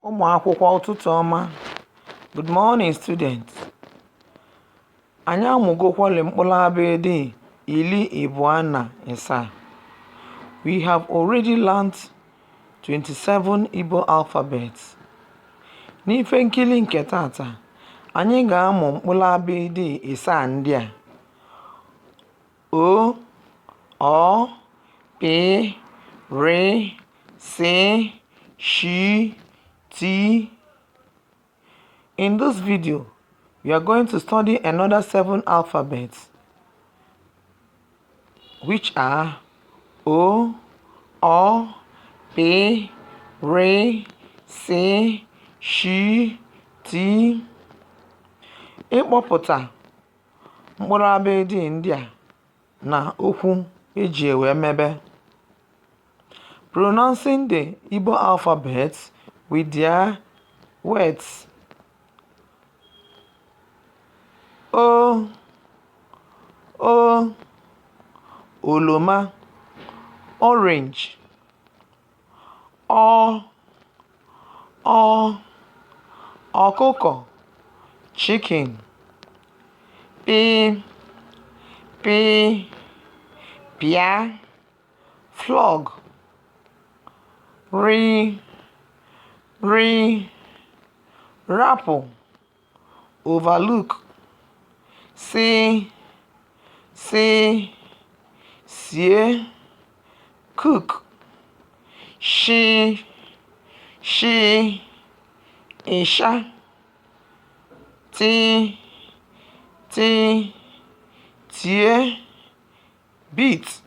Ụmụ akwụkwọ, ụtụtụ ọma. Good morning, students. Anyị amụgokwali mkpụrụ abịdịị 27. We have already learnt 27 Igbo alphabets. N'ife nkili nke tata, anyị ga-amụ mkpụrụ abịdịị 7 ndị a: O, Ọ, P, R, S, Sh, T. In this video, we are going to study another seven alphabets, which are O, Ọ, P, R, S, Sh, T. Ịkpọpụta mkpụrụ abịdịị ndị a na okwu eji wee mebe. Pronouncing the Igbo alphabets with their words. O, O, oroma, orange. Ọ, Ọ, ọkụkọ, chicken. P, P, pịa, frog. R, R, rapụ, overlook. S, S, sie, cook. Sh, Sh, ịsha. T, T, tie, beat.